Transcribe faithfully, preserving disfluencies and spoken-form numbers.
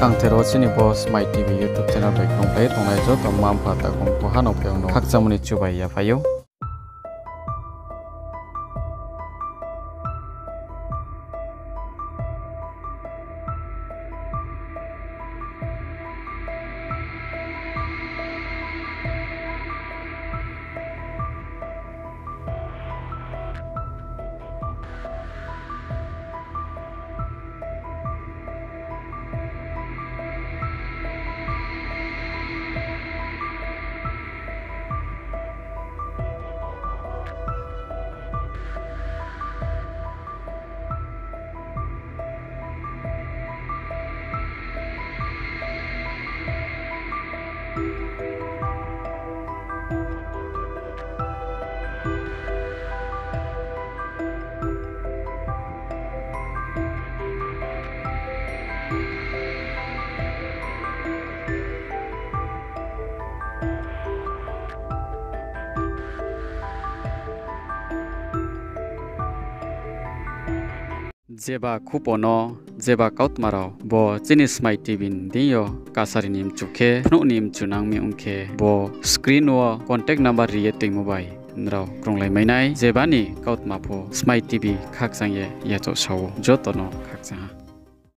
Kangther wo chini bo Smai TV YouTube channel bai krungpai tongnai joto mma mpha takhu mkhu ha no phaiyong no khakchangmo ni chubai yaphai ou. Jeba khupo no, jeba kautma rao bo chini Smai TV ni deing yo kasari ni mchu khe, phnuh ni mchu nang mi ong khe, bo screen wo contact number ri ye toingmo bai nrao krunglai mai nai. Jeba ni kautma pho Smai TV khakchang ye yachaoh sa ou, joto no khakchang ha.